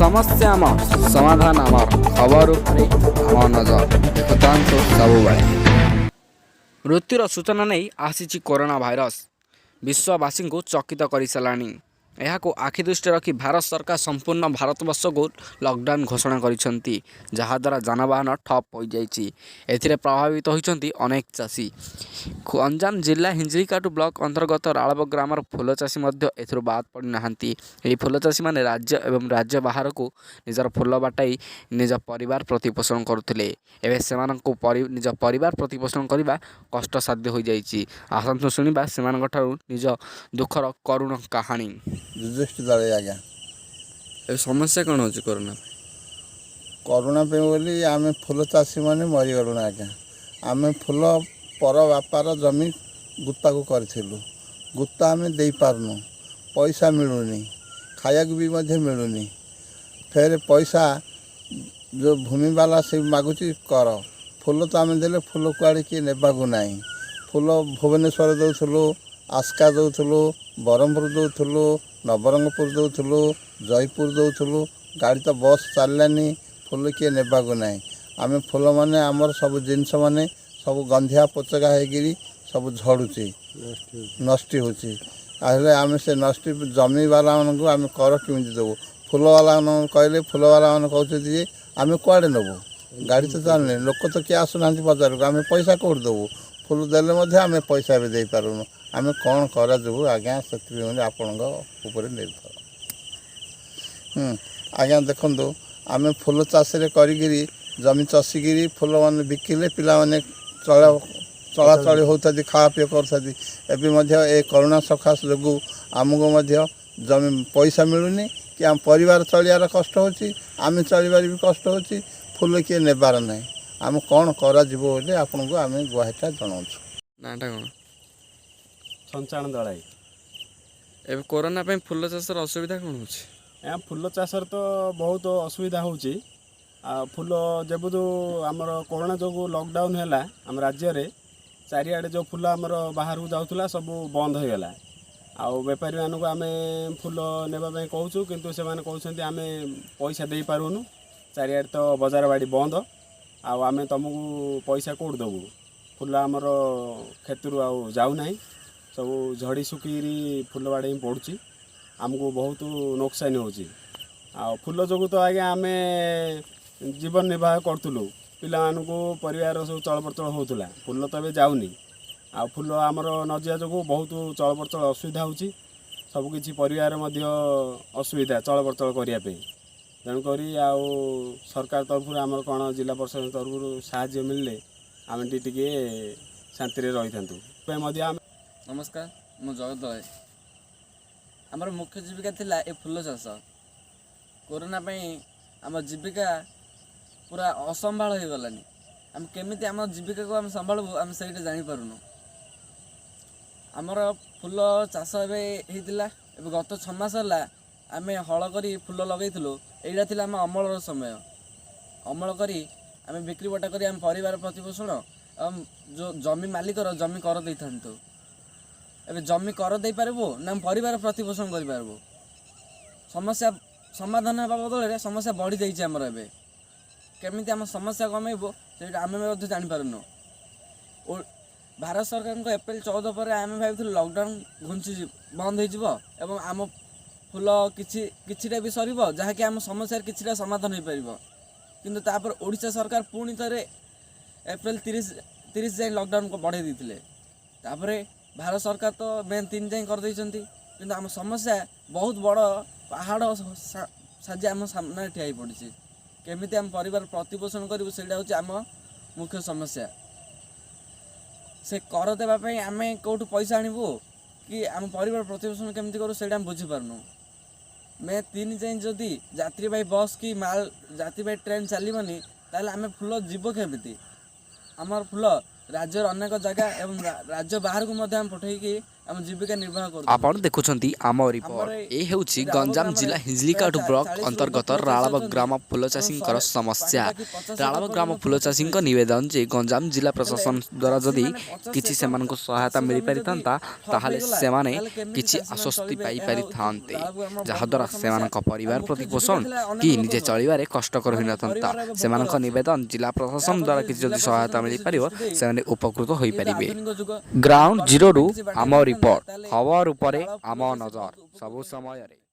ସମସ୍ୟା ଆମ, ସମାଧାନ ଆମର, ଖବର ଉପରେ ଆମ ନଜର। ଦେଖୁଥାନ୍ତୁ ସବୁବେଳେ। ମୃତ୍ୟୁର ସୂଚନା ନେଇ ଆସିଛି କରୋନା ଭାଇରସ, ବିଶ୍ୱବାସୀଙ୍କୁ ଚକିତ କରିସାରିଲାଣି। ଏହାକୁ ଆଖି ଦୃଷ୍ଟିରେ ରଖି ଭାରତ ସରକାର ସମ୍ପୂର୍ଣ୍ଣ ଭାରତବର୍ଷକୁ ଲକଡାଉନ୍ ଘୋଷଣା କରିଛନ୍ତି, ଯାହାଦ୍ୱାରା ଯାନବାହନ ଠପ୍ ହୋଇଯାଇଛି। ଏଥିରେ ପ୍ରଭାବିତ ହୋଇଛନ୍ତି ଅନେକ ଚାଷୀ। ଗଞ୍ଜାମ ଜିଲ୍ଲା ହିଞ୍ଜିଳିକାଟୁ ବ୍ଲକ ଅନ୍ତର୍ଗତ ରାଳବ ଗ୍ରାମର ଫୁଲ ଚାଷୀ ମଧ୍ୟ ଏଥିରୁ ବାଦ୍ ପଡ଼ିନାହାନ୍ତି। ଏହି ଫୁଲ ଚାଷୀମାନେ ରାଜ୍ୟ ଏବଂ ରାଜ୍ୟ ବାହାରକୁ ନିଜର ଫୁଲ ବାଟାଇ ନିଜ ପରିବାର ପ୍ରତିପୋଷଣ କରୁଥିଲେ। ଏବେ ସେମାନଙ୍କୁ ନିଜ ପରିବାର ପ୍ରତିପୋଷଣ କରିବା କଷ୍ଟସାଧ୍ୟ ହୋଇଯାଇଛି। ଆସନ୍ତୁ ଶୁଣିବା ସେମାନଙ୍କଠାରୁ ନିଜ ଦୁଃଖର କରୁଣ କାହାଣୀ। ଯୁଧିଷ୍ଠିର ଦଳେଇ ଆଜ୍ଞା। ଏବେ ସମସ୍ୟା କ'ଣ ହେଉଛି କରୋନା? କରୋନା ପାଇଁ ବୋଲି ଆମେ ଫୁଲ ଚାଷୀମାନେ ମରିଗଲୁଣି ଆଜ୍ଞା। ଆମେ ଫୁଲ ପର ବାପାର ଜମି ଗୁତ୍ତାକୁ କରିଥିଲୁ। ଗୁତ୍ତା ଆମେ ଦେଇପାରୁନୁ, ପଇସା ମିଳୁନି, ଖାଇବାକୁ ବି ମଧ୍ୟ ମିଳୁନି। ଫେରେ ପଇସା ଯେଉଁ ଭୂମିବାଲା ସେ ମାଗୁଛି କର। ଫୁଲ ତ ଆମେ ଦେଲେ ଫୁଲ କୁଆଡ଼େ କିଏ ନେବାକୁ ନାହିଁ। ଫୁଲ ଭୁବନେଶ୍ୱର ଦେଉଥିଲୁ, ଆସ୍କା ଦେଉଥିଲୁ, ବ୍ରହ୍ମପୁର ଦେଉଥିଲୁ, ନବରଙ୍ଗପୁର ଦେଉଥିଲୁ, ଜୟପୁର ଦେଉଥିଲୁ। ଗାଡ଼ି ତ ବସ୍ ଚାଲିଲାନି, ଫୁଲ କିଏ ନେବାକୁ ନାହିଁ। ଆମେ ଫୁଲମାନେ ଆମର ସବୁ ଜିନିଷ ମାନେ ସବୁ ଗନ୍ଧିଆ ପୋଚକା ହେଇକିରି ସବୁ ଝଡ଼ୁଛି, ନଷ୍ଟ ହେଉଛି। ତାହେଲେ ଆମେ ସେ ନଷ୍ଟ ଜମିବାଲାମାନଙ୍କୁ ଆମେ କର କେମିତି ଦେବୁ? ଫୁଲବାଲାମାନଙ୍କୁ କହିଲେ ଫୁଲବାଲାମାନେ କହୁଛନ୍ତି ଯେ ଆମେ କୁଆଡ଼େ ନେବୁ, ଗାଡ଼ି ତ ଚାଲୁନି, ଲୋକ ତ କିଏ ଆସୁନାହାନ୍ତି ବଜାରକୁ, ଆମେ ପଇସା କେଉଁଠି ଦେବୁ? ଫୁଲ ଦେଲେ ମଧ୍ୟ ଆମେ ପଇସା ବି ଦେଇପାରୁନୁ। ଆମେ କ'ଣ କରାଯିବୁ ଆଜ୍ଞା? ସେଥିପାଇଁ ଆପଣଙ୍କ ଉପରେ ନିର୍ଭର। ଆଜ୍ଞା ଦେଖନ୍ତୁ, ଆମେ ଫୁଲ ଚାଷରେ କରିକିରି ଜମି ଚଷିକିରି ଫୁଲମାନେ ବିକିଲେ ପିଲାମାନେ ଚଳାଚଳି ହେଉଥାନ୍ତି, ଖାଇବା ପିଇବା କରୁଥାନ୍ତି। ଏବେ ମଧ୍ୟ ଏ କରୋନା ସକାଶ ଯୋଗୁଁ ଆମକୁ ମଧ୍ୟ ଜମି ପଇସା ମିଳୁନି କି ଆମ ପରିବାର ଚଳିବାର କଷ୍ଟ ହେଉଛି, ଆମେ ଚଳିବାରେ ବି କଷ୍ଟ ହେଉଛି। ଫୁଲ କିଏ ନେବାର ନାହିଁ। ଆମେ କ'ଣ କରାଯିବ ବୋଲି ଆପଣଙ୍କୁ ଆମେ ଗୁହାରିଟା ଜଣାଉଛୁ। ନାଁଟା କ'ଣ? ସଞ୍ଚାଣ ଦଳାଇ। ଏବେ କରୋନା ପାଇଁ ଫୁଲ ଚାଷର ଅସୁବିଧା କ'ଣ ହେଉଛି? ଏହା ଫୁଲ ଚାଷରେ ତ ବହୁତ ଅସୁବିଧା ହେଉଛି। ଆଉ ଫୁଲ ଯେବେଠୁ ଆମର କରୋନା ଯୋଗୁଁ ଲକଡାଉନ୍ ହେଲା ଆମ ରାଜ୍ୟରେ, ଚାରିଆଡ଼େ ଯେଉଁ ଫୁଲ ଆମର ବାହାରକୁ ଯାଉଥିଲା ସବୁ ବନ୍ଦ ହୋଇଗଲା। ଆଉ ବେପାରୀମାନଙ୍କୁ ଆମେ ଫୁଲ ନେବା ପାଇଁ କହୁଛୁ, କିନ୍ତୁ ସେମାନେ କହୁଛନ୍ତି ଆମେ ପଇସା ଦେଇପାରୁନୁ, ଚାରିଆଡ଼େ ତ ବଜାର ବାଡ଼ି ବନ୍ଦ, ଆଉ ଆମେ ତୁମକୁ ପଇସା କେଉଁଠୁ ଦେବୁ? ଫୁଲ ଆମର କ୍ଷେତରୁ ଆଉ ଯାଉନାହିଁ, ସବୁ ଝଡ଼ି ଶୁଖିକିରି ଫୁଲ ବାଡ଼ି ହିଁ ପଡ଼ୁଛି। ଆମକୁ ବହୁତ ନୋକସାନି ହେଉଛି। ଆଉ ଫୁଲ ଯୋଗୁଁ ତ ଆଜ୍ଞା ଆମେ ଜୀବନ ନିର୍ବାହ କରୁଥିଲୁ, ପିଲାମାନଙ୍କୁ ପରିବାର ସବୁ ଚଳପ୍ରଚଳ ହେଉଥିଲା। ଫୁଲ ତ ଏବେ ଯାଉନି। ଆଉ ଫୁଲ ଆମର ନଯିବା ଯୋଗୁଁ ବହୁତ ଚଳପ୍ରଚଳ ଅସୁବିଧା ହେଉଛି। ସବୁକିଛି ପରିବାର ମଧ୍ୟ ଅସୁବିଧା ଚଳପ୍ରଚଳ କରିବା ପାଇଁ। ତେଣୁକରି ଆଉ ସରକାର ତରଫରୁ ଆମର କ'ଣ ଜିଲ୍ଲା ପ୍ରଶାସନ ତରଫରୁ ସାହାଯ୍ୟ ମିଳିଲେ ଆମେ ଟିକେ ଟିକେ ଶାନ୍ତିରେ ରହିଥାନ୍ତୁ ପାଇଁ ମଧ୍ୟ ଆମେ। ନମସ୍କାର, ମୁଁ ଜଗତ ଦଳାଇ। ଆମର ମୁଖ୍ୟ ଜୀବିକା ଥିଲା ଏ ଫୁଲ ଚାଷ। କରୋନା ପାଇଁ ଆମ ଜୀବିକା ପୁରା ଅସମ୍ଭାଳ ହେଇଗଲାଣି। ଆମେ କେମିତି ଆମ ଜୀବିକାକୁ ଆମେ ସମ୍ଭାଳିବୁ, ଆମେ ସେଇଟା ଜାଣିପାରୁନୁ। ଆମର ଫୁଲ ଚାଷ ଏବେ ହେଇଥିଲା। ଏବେ ଗତ 6 ମାସ ହେଲା ଆମେ ହଳ କରି ଫୁଲ ଲଗେଇଥିଲୁ। ଏଇଟା ଥିଲା ଆମ ଅମଳର ସମୟ। ଅମଳ କରି ଆମେ ବିକ୍ରି ବଟା କରି ଆମ ପରିବାର ପ୍ରତିପୋଷଣ ଏବଂ ଯେଉଁ ଜମି ମାଲିକର ଜମି କର ଦେଇଥାନ୍ତୁ। ଏବେ ଜମି କର ଦେଇପାରିବୁ ନା ଆମ ପରିବାର ପ୍ରତିପୋଷଣ କରିପାରିବୁ? ସମସ୍ୟା ସମାଧାନ ହେବା ବଦଳରେ ସମସ୍ୟା ବଢ଼ିଯାଇଛି ଆମର। ଏବେ କେମିତି ଆମ ସମସ୍ୟା କମେଇବୁ, ସେଇଟା ଆମେ ମଧ୍ୟ ଜାଣିପାରୁନୁ। ଓ ଭାରତ ସରକାରଙ୍କ ଏପ୍ରିଲ 14 ପରେ ଆମେ ଭାବିଥିଲୁ ଲକଡାଉନ୍ ଘୁଞ୍ଚି ବନ୍ଦ ହେଇଯିବ ଏବଂ ଆମ ଫୁଲ କିଛି କିଛିଟା ବି ସରିବ, ଯାହାକି ଆମ ସମସ୍ୟାର କିଛିଟା ସମାଧାନ ହେଇପାରିବ। କିନ୍ତୁ ତାପରେ ଓଡ଼ିଶା ସରକାର ପୁଣି ଥରେ ଏପ୍ରିଲ 30 ଯାଏଁ ଲକଡାଉନ୍ ବଢ଼େଇ ଦେଇଥିଲେ। ତାପରେ ଭାରତ ସରକାର ତ ମେ 3 ଯାଏଁ କରିଦେଇଛନ୍ତି। କିନ୍ତୁ ଆମ ସମସ୍ୟା ବହୁତ ବଡ଼ ପାହାଡ଼ ସାଜି ଆମ ସାମ୍ନାରେ ଠିଆ ହେଇ ପଡ଼ିଛି। କେମିତି ଆମ ପରିବାର ପ୍ରତିପୋଷଣ କରିବୁ, ସେଇଟା ହେଉଛି ଆମ ମୁଖ୍ୟ ସମସ୍ୟା। ସେ କର ଦେବା ପାଇଁ ଆମେ କେଉଁଠୁ ପଇସା ଆଣିବୁ କି ଆମ ପରିବାର ପ୍ରତିପୋଷଣ କେମିତି କରିବୁ, ସେଇଟା ଆମେ ବୁଝିପାରୁନୁ। ମେ 3 ଯାଏଁ ଯଦି ଯାତ୍ରୀବାହୀ ବସ୍ କି ମାଲ ଯାତ୍ରୀବାହୀ ଟ୍ରେନ୍ ଚାଲିବନି, ତାହେଲେ ଆମେ ଫୁଲ ଯିବ କେମିତି? ଆମର ଫୁଲ ରାଜ୍ୟର ଅନେକ ଜାଗା ଏବଂ ରାଜ୍ୟ ବାହାରକୁ ମଧ୍ୟ ଆମେ ପଠେଇକି ଆମ ଜୀବିକା ନିର୍ବାହ କରୁଥିଲୁ। ଆପଣ ଦେଖୁଛନ୍ତି ଆମ ରିପୋର୍ଟ। ଆମର ଏ ହେଉଛି ରାଳବ ଗଞ୍ଜାମ ଗ୍ରାମରେ ଜିଲ୍ଲା ହିଞ୍ଜିଳିକାଟୁ ପ୍ରାୟ ବ୍ଲକ 40ରୁ ଅନ୍ତର୍ଗତ ଉର୍ଦ୍ଧ୍ୱ ଫୁଲ ଚାଷୀ ରାଳବ ଅଛନ୍ତି ଗ୍ରାମ ଫୁଲ ଏବଂ ଚାଷୀଙ୍କର 100 ସମସ୍ୟା। ପାଖାପାଖି 50 ରାଳବ ଏକର ଗ୍ରାମ ପର୍ଯ୍ୟନ୍ତ ଫୁଲ ଫୁଲ ଚାଷ ଚାଷୀଙ୍କ ହେଇଛି। ନିବେଦନ ଯେ ଗଞ୍ଜାମ ଜିଲ୍ଲା ହେଲେ ପ୍ରଶାସନ ଦ୍ୱାରା ଯଦି ଚାଷୀମାନେ 50 କିଛି ଏକର ସେମାନଙ୍କୁ ସହାୟତା ଚାଷ ଜମି ଯଦି ମିଳିପାରିଥାନ୍ତା, ଠପ୍ ତାହେଲେ ହେଇଗଲା, ସେମାନେ ତାହେଲେ କେମିତି କିଛି ଚାଷୀମାନେ ଆଶ୍ୱସ୍ତି ଚଳିବେ? ଏହା ହେଉଛି ପାଇପାରିଥାନ୍ତେ, ରାଳବ ଗ୍ରାମର ବହୁତ ଯାହାଦ୍ୱାରା ବଡ଼ ସମସ୍ୟା। ସେମାନଙ୍କ ଆଉ ପରିବାର ମୁଖ୍ୟ ପ୍ରତି ଜୀବିକା ପୋଷଣ ଥିଲା ଅନେକ କି ନିଜେ ଲୋକଙ୍କର। ଚଳିବାରେ କଷ୍ଟକର ମାନେ ହୋଇନଥାନ୍ତା। ପରିବାର ଏବେ ଭୋକରେ ସେମାନଙ୍କ ଅଛି। ନିବେଦନ, ଜିଲ୍ଲା ପ୍ରଶାସନ ଏହା ଦ୍ୱାରା ପ୍ରତି କିଛି ଜିଲ୍ଲା ଯଦି ସହାୟତା ପ୍ରଶାସନ କିଛି ମିଳିପାରିବ, ଦୃଷ୍ଟି ଦେଇ, ସେମାନେ ଉପକୃତ ଏ ତ ହୋଇପାରିବେ। ଆଧୁନିକ ଯୁଗ, ଗ୍ରାଉଣ୍ଡ ବର୍ତ୍ତମାନ ଜିରୋରୁ କିଛି ବାଟ ଆମ ହେଇପାରିଥାନ୍ତା, ରିପୋର୍ଟ, ତାହେଲେ ଖବର ଉପରେ ରାଳବ ଆମ ଫୁଲ ଚାଷୀ ନଜର ବହୁତ ସବୁ ଉପକୃତ ସମୟରେ।